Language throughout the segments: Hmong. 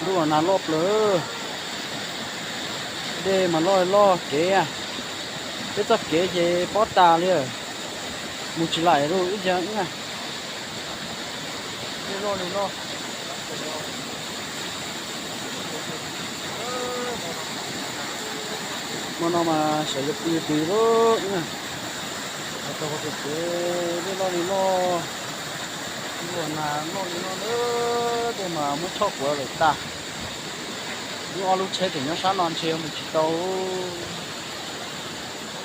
Ub, nas loj plaws. Dej mas loj li loj kev, peb txoj kev ces pob tas li, mus tsis laim li ib yam. Dej loj li loj. Hmo no mas xyov yuav pw pw lawm na. Tau tus kev dej loj li loj, ua nas loj li loj na, tej mas muab choj kuav lawm tag. Lub ob lub tsheb tseem nyob sab no ntshe mus tsis tau.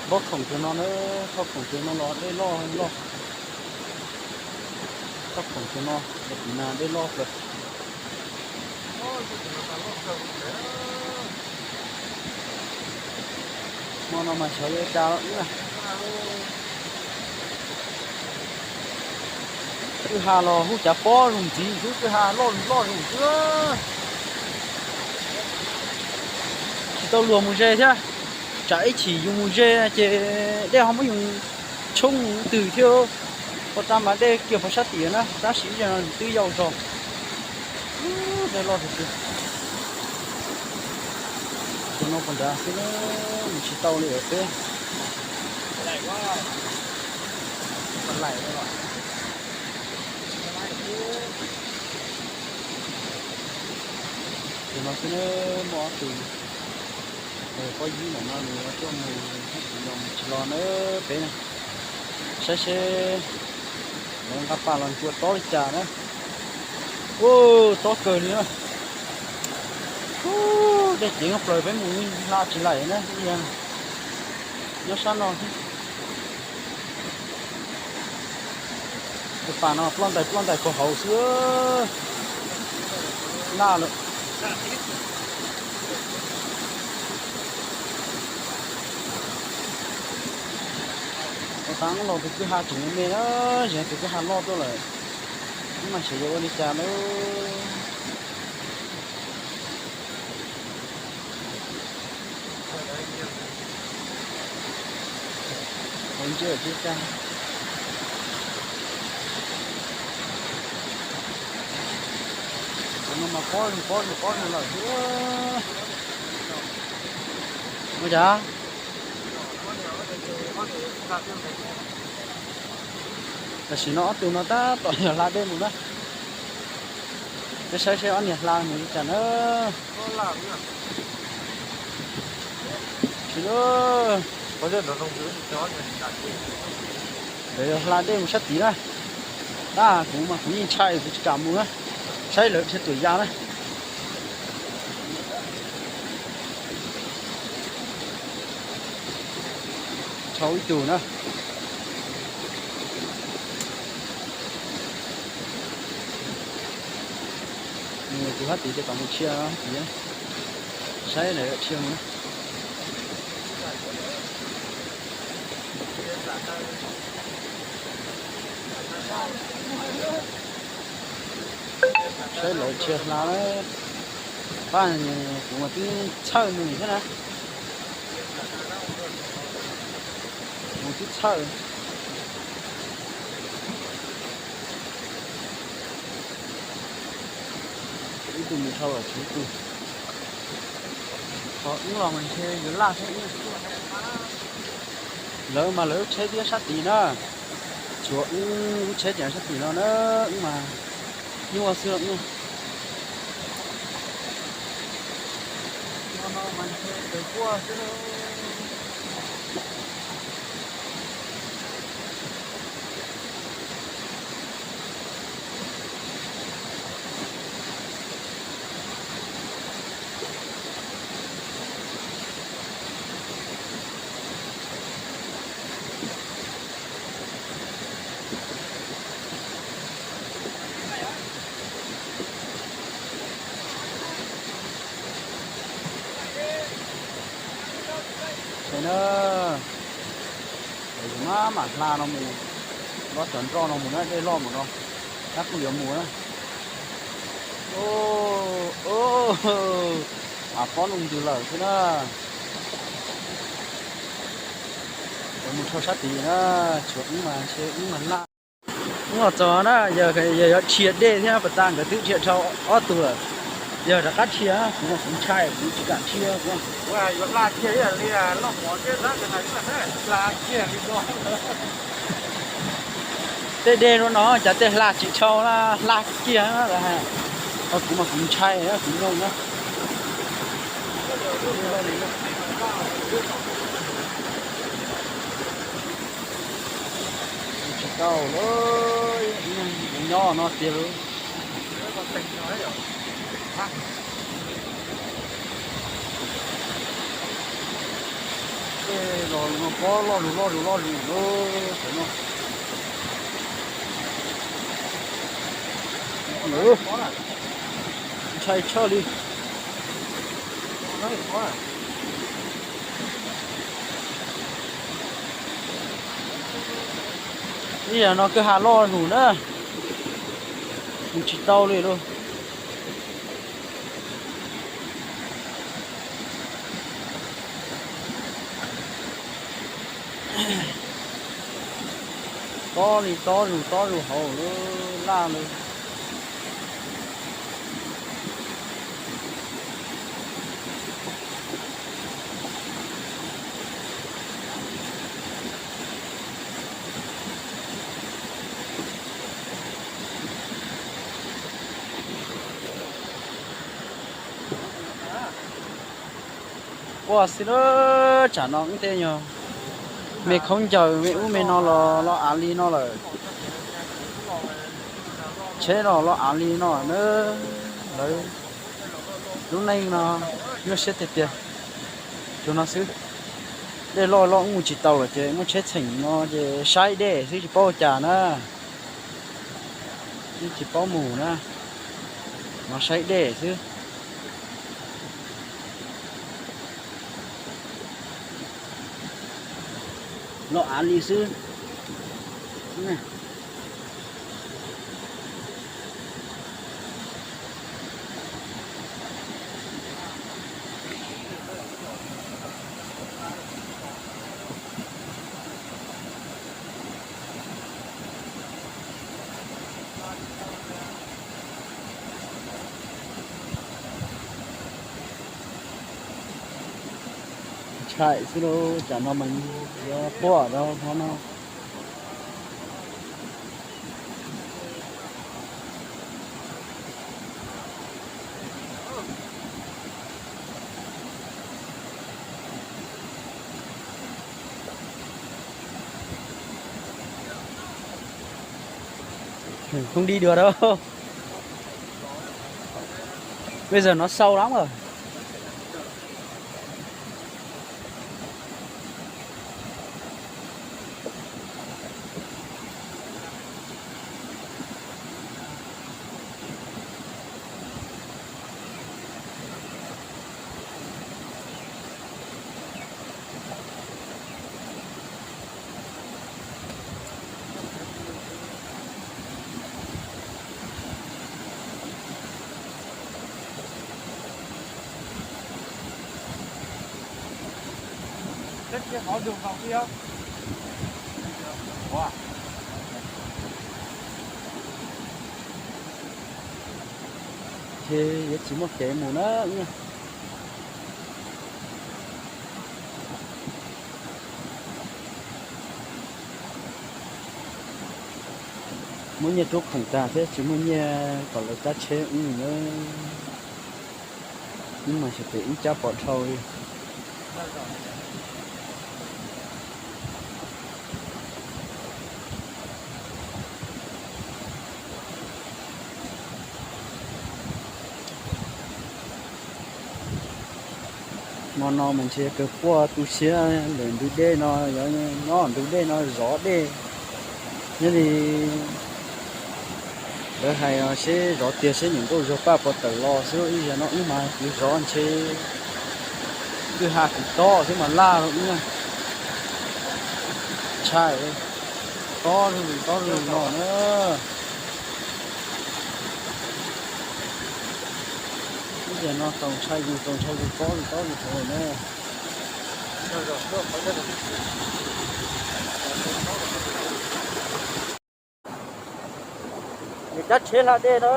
Npab khoom kawg no na, tshoj khoom kawg no los dej loj loj. Tshoj khoom kawg no, tus nas dej loj plaws. Hmo no mas xyov yuav cas lawm. Kwj ha los hu cav pob zoo ntxiv xwb, kwj ha loj loj zoo xwb. Tsis tau luag mus ze thiab, tsam ib chim yus mus ze ces dej ho muab yus tshoob twg thiab. Ua cas mas dej kiag puag sab tim na, tab sis ib yam no twb yau zog. Dej loj tiag tiag. Tus no puas nrad xwb na, mus tsis tau li peb. Tus no xwb na, muaj ob tug pob yib ntawm no nws tuaj mus, tus no mus tsis los na peb na. Saib seb lawv nqa pas los ncua tob li cas na. Ub, tob kawg li na. Ub, dej ceev plaws peb mus hla tsis laim na, nyob sab no thiab. Tus pas no ploj ntais ploj ntais puag hauv xwb. Laj lawm. Ua tau los tus kwj ha tseem me me na, zeem tus kwj ha loj tuaj lawm. Ub, mas xyov yuav ua li cas lawm. Hauv ntsia tsis tag. Cov no mas pob zoo pob zoo pob zoo lawm thiab. Ua cas? Tam sim no ob tug no tab tom yog hla dej mus na. Peb saib seb ob niag hla mus li cas na. Tsis, lawv yog hla dej mus sab tid na. Tab kuv mas kuv yeej ntshai kuv tsis kam mus na. Saib lawv dhia tuam ya na. Dhau ib tug na. Mus tus hab tid ces kom mus dhia hab tid, saib lawv dhia mus na. Saib lawv dhia hla na. Pab, kuv mas twb txhawj nws thiab na. Kuv twb txhawj. Ib tug mus dhau lawm tshuav ib tug. Qhov wb los mas ntshe yuav laj thiab. Lawv mas lawv lub tsheb twb sab tid na. Tshuav wb lub tsheb ces sab tim no na, wb mas nyuaj xwb os. Ces na, es yus mam mam hla no mus, lob cov nroj no mus na, dej loj mus no, tab kuj yuav mus na. Av pob no ntws lawm xwb na. Yuav mus dhau sab tid na, tshuav wb mas ntshe wb mas laj. Wb los txog na, yog yuav dhia dej thiab pas tas nkawd twb dhia dhau ob tug lawm. Yog rov qab dhia, kuv mas kuv ntshai, kuv tsis kam dhia, kuv yuav hla kiag ib yam li loj mov thiab dab hais hla kiag li no. Tej dej no no cas tej hla tsis dhau na, hla kiag na lawv hais. Kuv mas kuv ntshai, kuv nyooj na. Tsis tau lawm, kuv nyob no tiag lawm. Tej los no pob loj lug loj lug loj lug lawm tam no. Ntshai tshaj li. Ib yam no kwj ha loj num na, mus tsis tau li lauj. Tob li tob zus tob zus hauv lawm, laj lawm. Ua xwb na, tsam no wb tej nyuag me khaub ncaws me ub me no los los av li no lawm. Tsheb los los av li no na. Lawv lub neej no nyuaj siab tiag tiag. Tsuas no xwb, dej loj loj mus tsis tau lawm ces muaj tsheb txheem no ces saib dej xwb tsis paub ua cas na. Yeej tsis paub mus na, no saib dej xwb. Los av li xwb. Ntshai xwb lauj, tsam no mas yuav quaj rau hmo no. Không đi được đâu. Bây giờ nó sâu lắm rồi. Ces yuav tsis muaj kev mus na. Muab nyiaj rub khoom tag thiab tsis muaj nyiaj kom lawv cab tsheb ub na. Ib mas xyov pem ib cab pom dhau li. Hmo no mas ntshe kawg quaj tu siab ntawm ntug dej no, yuav nyob ntug dej no zov dej. Nyob li lawv hais seb zov tiag seb niam nkauj zog paj puas tawm los xwb, ib zaug no wb mas kuv zov ntshe kwj ha kuv tob xwb mas laj rau wb. Ntshai, tob zus tob zus no na. Ib zaug no txaus ntshai zus txaus ntshai zus tob zus tob zus hauv na. Nws cab tsheb hla dej na.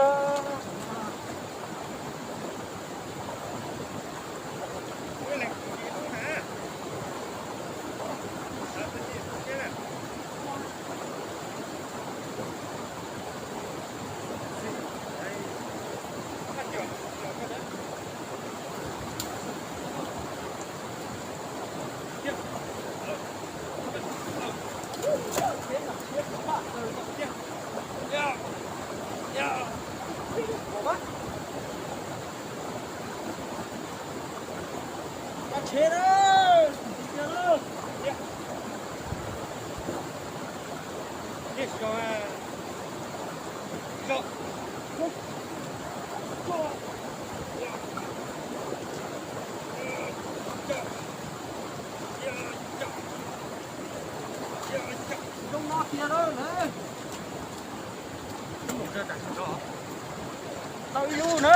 Tau ib lub na,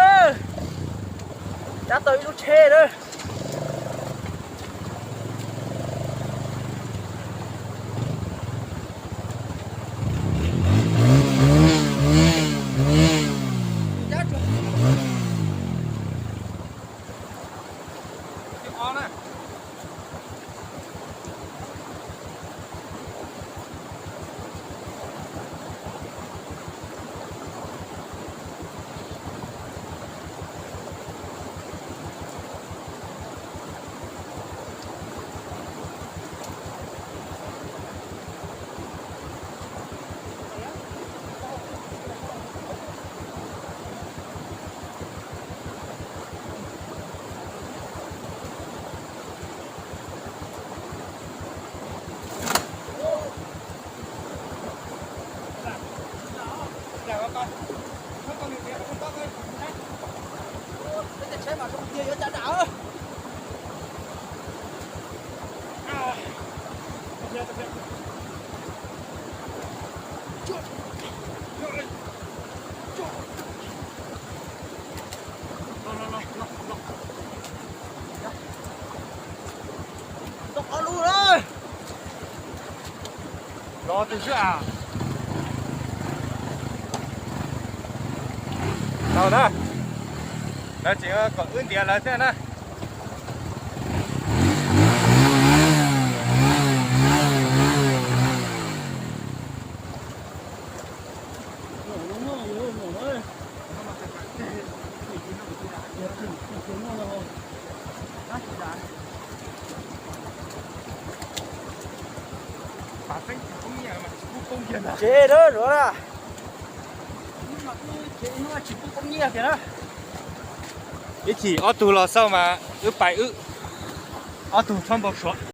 cab tau ib lub tsheb na. Los twg xwb a? Tau na, lawv tseem kom wb ntiav lawv thiab na. Tsev na, ib chim ob tug los xauj mas wb pais wb, ob tug txhob npau suav.